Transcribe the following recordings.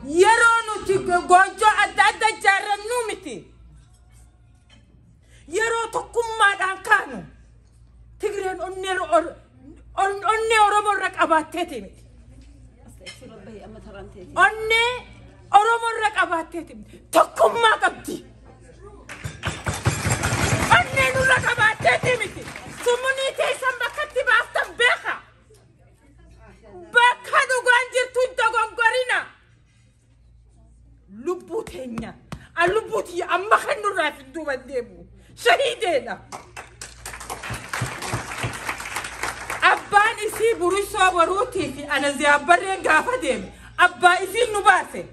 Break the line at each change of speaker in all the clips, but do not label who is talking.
Yeroo nuti goojjoo adda adda ijaarrannu miti. Yeroo tokkummaadhaan kaanu Tigreen onnee Oromoo irra qabaatteeti miti. Onnee Oromoo irra qabaatteeti miti. Tokkummaa qabdi. Onnee nurra qabaatteeti miti. Summunii teessan bakka itti baaftan beeka. Bakka dhugaan jirtu hin dogongorina. Lubbuu teenya. Lubbuu tiyya amma kan nurraa duuban deemu. Shahiideedha. Abbaan isii burisoo boruutii fi ana ziyaabbarreen gaafa deeme abbaa isii nu baase.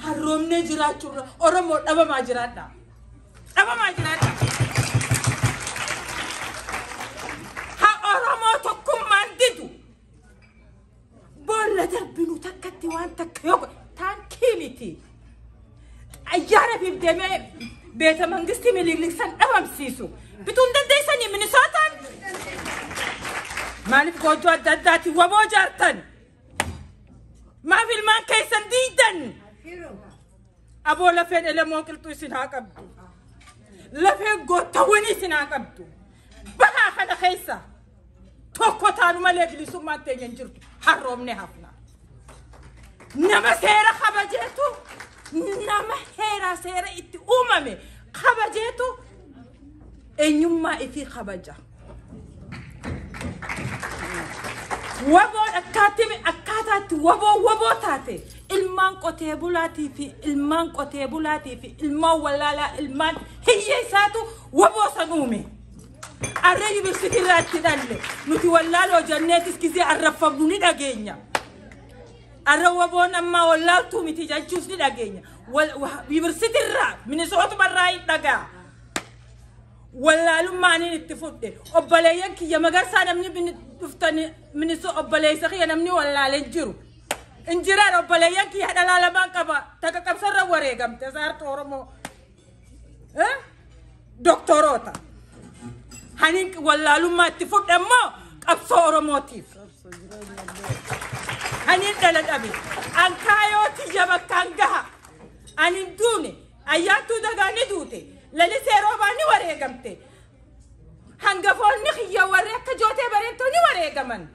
Harroomnee jiraachuurra Oromoo dhabamaa jiraadha. Dhabamaa jiraadha. Ha Oromoo tokkummaan didu. Boolla darbinu takkatti waan takka yoo taankii miti. Ayyaana fiif deemee beeta mangistii Minilik san dhabamsiisu. Bituun dandeessanii Minisootaan. Maaliif goojjoo adda addaatiin waboo ijaartan? Maaf ilmaan keessan diidan? Aboo lafeen elemoo qilxuu isin haa qabdu. Lafeen goottawwan isin haa qabdu. Bahaa kana keessa tokko taanu malee bilisummaan teenya hin jirtu. Harroomnee hafna. Nama seera kabajeetu nama heeraa seera itti uumame kabajeetu eenyummaa ifii kabaja. Waboon akkaataatti waboo waboo taate ilmaan qotee bulaatii fi ilmaan qotee bulaatii fi ilmaan wallaalaa ilmaan hiyyeessaatu waboo san uume. Arra yuunivarsiitii irraa itti dhalle nuti wallaaloo jenneetis gisee arraffamnu ni dhageenya. Arra waboon ammaa wallaaltuu miti jechuus ni dhageenya. Yuunivarsiitii irraa Minisootuma irraa hin dhagaa. Wallaalummaan itti fudhe obboleeyyan kiyya magarsaa namni dhuftani miniso obboleessa kiyya namni wallaalee jiru. Injiraan obboleeyyan kiyya dhalaa lamaan qaba takka qabsarra wareegamte saartuu Oromoo. Doktoroota. Hanin wallaalummaa itti fudhe immoo qabsoo Oromootiif. Hanin dhala dhabe. Ankaayoo tiyya bakkaan gaha. Ani duune ayyaantuu dagaa ni duute. Lalisee roobaa ni wareegamte. Hangafoonni kiyya warri akka jootee bareentoo ni wareegaman.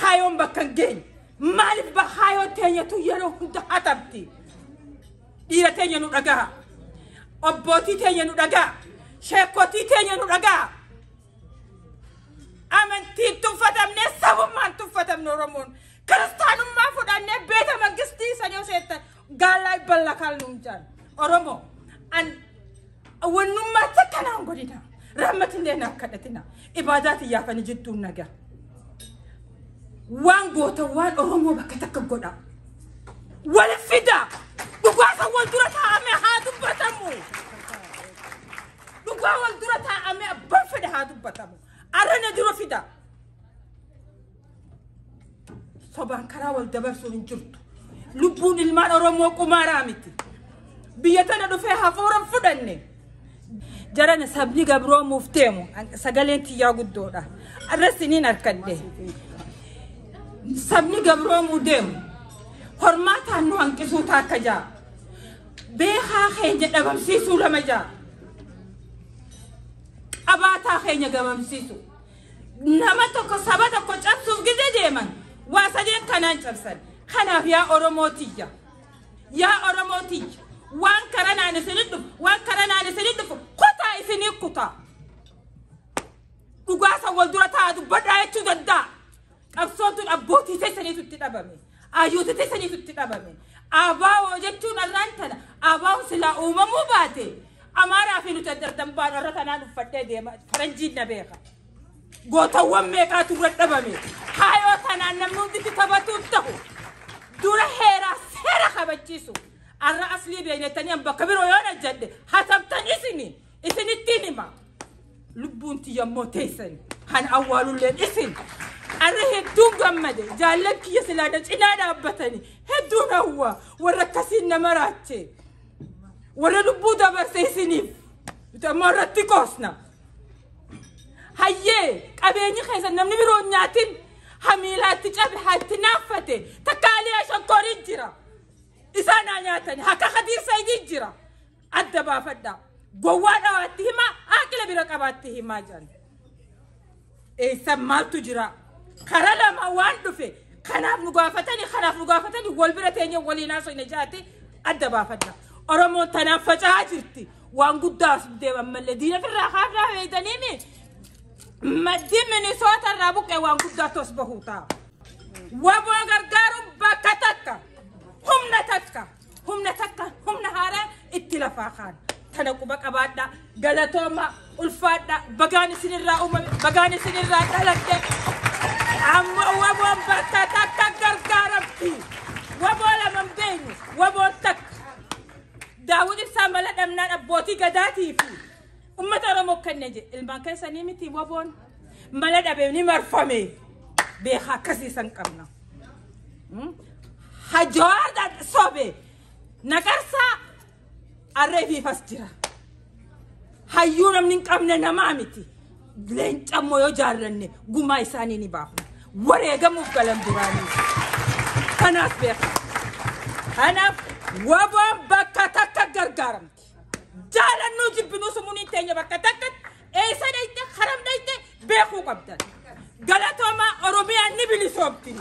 Kaayoon bakka hin geenye. Maaliif kaayoo teenyatu yeroo hunda hatabdi? Dhiira teenya nu dhagaha. Abbootii teenya nu dhagaha. Sheekotii teenya nu dhagaha. Amantiin tuffatamnee sabummaan tuffatamne Oromoon. Kiristaanummaa fudhannee beeta mangistii sanii osoo jettan gaallaa balla nuun jaan. Oromoo wannummaa takkanaan godhina. Rahmatillee naaf kadhatina. Ibaadaati yaafani jidduun nagaa. Waan goota waan Oromoo bakka takka godha. Wal fida. Dhugaasa wal dura taa'amee haa dubbatamu. Dhugaa wal dura taa'amee abbaan fedhe haa dubbatamu. Arra na dura fida. Sobaan karaa wal dabarsuun hin jirtu. Lubbuun ilmaan Oromoo qumaaraa miti. Biyya tana dhufee hafuura fudhanne. Jarana sabni gabroomuuf deemu sagaleen tiyyaa guddoodha. Arra siniin harkadhe. Sabni gabroomuu deemu. Hormaataan nu hanqisuu taakka jaa. Beekaa keenya dhabamsiisuu lama jaa. Qabaataa keenya gabamsiisu. Nama tokko saba tokko cabsuuf gizee deeman waa sadeen kanaan cabsan. Kanaaf yaa Oromoo tiyya. Yaa Oromoo tiyya. Waan karanaan isinit dhufu waan karanaan isinit dhufu kutaa isinii kutaa. Dhugaasa wal dura taa'aa dubbadhaa jechuu danda'a. Qabsoon tun abbootii teessaniitu itti dhabame. Ayyoota teessaniitu itti dhabame. Abaawoo jechuun arraan tana abaawoon silaa uumamuu baate Amaaraa fi nuti adda baanu irra tanaan uffadhee deema faranjiin na beeka. Gootawwan meeqaatu irra dhabame. Kaayoo tanaan namni hundi itti taphatuun ta'u dura heeraa seera kabachiisu. Arra aslii beeknettanii bakka biroo yoo najjadhe hatabtan isini isinittiin hima. Lubbuun tiyya immoo teessan kan awwaalulleen isin. Arra hedduun gammade jaallan kiyya silaa na cinaa dhaabbatanii hedduun hawwa warra akkasiin nama raache. Warra lubbuu dabarse isiniif. Nuti ammoo irratti qoosna. Hayyee qabeenyi keessan namni biroo hin nyaatin hamiilaatti cabe haa itti naaffate takkaalee shankoo Umarii jira. Isaan haa nyaatani. Haka Khadiir Saayidii jira. Adda baafadha. Gowwaa dhawaatti himaa, aqila bira qabaatti himaa jiran. Eessa maaltu jira? Karaa lama waan dhufe kanaaf nu gaafatanii, kanaaf nu gaafatanii, wal bira teenye waliin haasofne jaate adda baafadha. Oromoon tanaaf faca'aa jirti. Waan guddaa as deeman malee diina firraa kaafnaa feetaniimi. Maddi Minisoota irraa buqqee waan guddaa tos bahuu ta'a. Waboo gargaaruun bakka takka, humna takka, humna takka, humna haaraa itti lafaa kaan. Tana quba qabaadha. Galatooma, ulfaadha. Bagaan isinirraa uumame, bagaan isinirraa dhaladhe. Amma waboon bakka takka gargaaramti. Waboo lama hin beeknu, waboon takka. Daawud Ibsaa mala dhabnaan abbootii gadaatii fi uummata Oromoo kenne jedhe. Ilmaan keessanii miti waboon mala dhabee ni marfame. Beekaa akkasii san qabna. Hajawaar sobe naqarsaa arree fiifas jira. Hayyuu namni hin qabne namaa miti. Leencammoo yoo jaallanne gumaa isaanii ni baafna. Wareegamuuf galan duraanii. Kanaaf beeka. Kanaaf waboon bakka takka gargaaramti. Jaalannuu jibbinuu sumuun teenya bakka takka eessa dhayte, haram dhayte beekuu qabdan. Galatoomaa. Oromiyaan ni bilisoomti.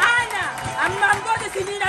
Ana ammaan booda isiniin